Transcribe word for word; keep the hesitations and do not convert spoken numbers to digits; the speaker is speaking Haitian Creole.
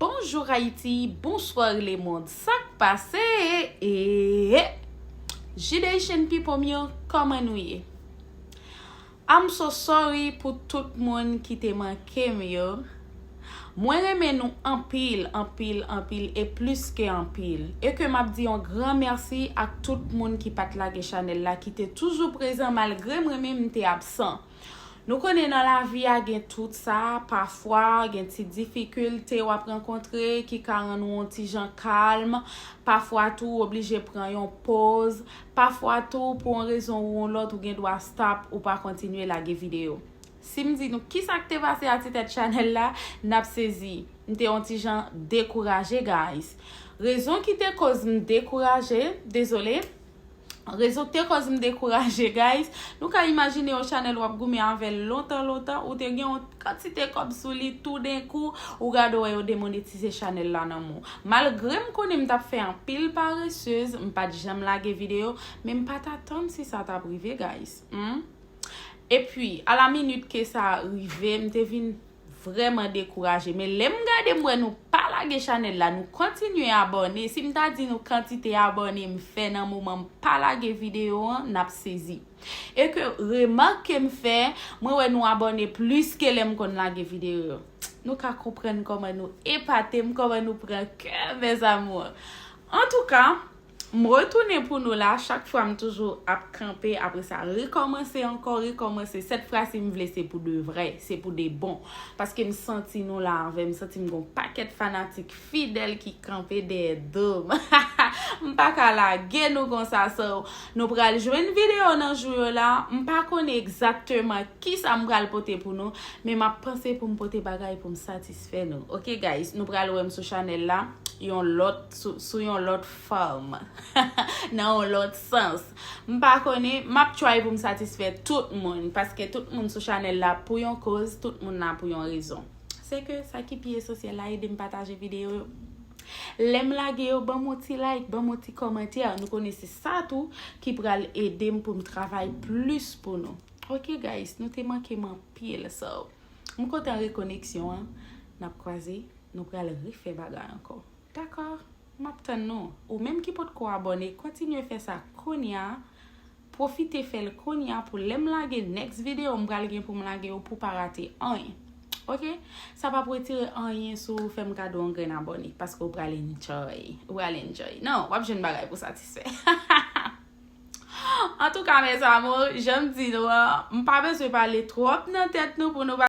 Bonjou Ayiti, bonswa lemonn, sa k pase? E Judation people m yo, kòman nou ye? I'm so sorry pou tout moun ki te manke m yo. Mwen renmen nou anpil, anpil, anpil e plis ke anpil. E ke m ap di yon gran mèsi ak tout moun ki pa t lage chanèl la, ki te toujou prezan malgre mwen menm m te absan. Nou konnen nan lavi a gen tout sa, pafwa gen ti difikilte w ap rankontre ki ka rann ou yon ti jan kalm, pafwa tou ou oblije pran yon poz, pafwa tou pou yon rezon ou yon lòt ou gen dwa stop, ou pa kontinye lage videyo. Si m di nou kisa k te pase a ti tèt chanèl la, n ap sezi. M te yon ti jan dekouraje, guys. Rezon ki te koz m dekouraje, dezole, rezon ki te koz m dekouraje, guys. Nou ka imajine yon chanèl w ap goumen avè l lontan, lontan, ou te gen yon kantite kòb sou li, toudenkou ou gade w wè yo demonetize chanèl la nan men w. Malgre m konnen m t ap fè anpil paresez, m pa t janm lage videyo, men m pa t atann si sa t ap rive, guys. Hmm? Epi, a la minit ke sa rive, m te vin vrèman dekouraje. Men lè m gade, m wè nou pa lage chanèl la, nou kontinye abòne. Si m ta di nou kantite abòne m fè nan moman m pa lage videyo an, n ap sezi. E ke remak ke m fè, mwen wè nou abòne plis ke lè m konn lage videyo yo. Nou ka konprann kòman nou epate m, kòman nou pran kè, mes amours. Antouka, m retounen pou nou la, chak fwa m toujou ap kanpe, apre sa rekòmanse ankò, rekòmanse. Sèt fwa si m vle se pou de vrè, se pou de bon. Paske m santi nou la avè m, m santi m gon pakèt fanatik fidèl ki kanpe dèyè do m. M pa ka lage nou konsa, so nou pral jwenn videyo nan jou yo la. M pa konnen egzakteman kisa m pral pote pou nou, men m ap panse pou m pote bagay pou m satisfè nou. Ok, guys, nou pral wè m sou chanèl la yon lòt, sou, sou yon lòt fòm. Nan yon lòt sans. M pa konnen, m ap try pou m satisfè tout moun, paske tout moun sou chanèl la pou yon koz, tout moun la pou yon rezon. Se ke sa ki pi esansyèl la, ede m pataje videyo yo. Lè m lage yo, ban m yon ti like, ban m yon ti kòmantè. Nou konnen se sa tou ki pral ede m pou m travay plis pou nou. Ok, guys, nou te manke m anpil, so m kontan rekoneksyon an. N ap kwaze, nou pral refè bagay ankò. Dakò, m ap tann nou. Ou menm ki potko abòne, kontinye fè sa kounye a. Pwofite fè l kounye a pou lè m lage next video, m pral gen pou m lage yo pou pa rate anyen. Ok? Sa p ap retire anyen sou ou, fè m kado yon grenn abòne, paske ou pral enjoy. Ou pral enjoy. Non, w ap jwenn bagay pou satisfè. Antouka, mes amours, jan m di nou an, m pa bezwen pale twòp nan tèt nou pou nou pa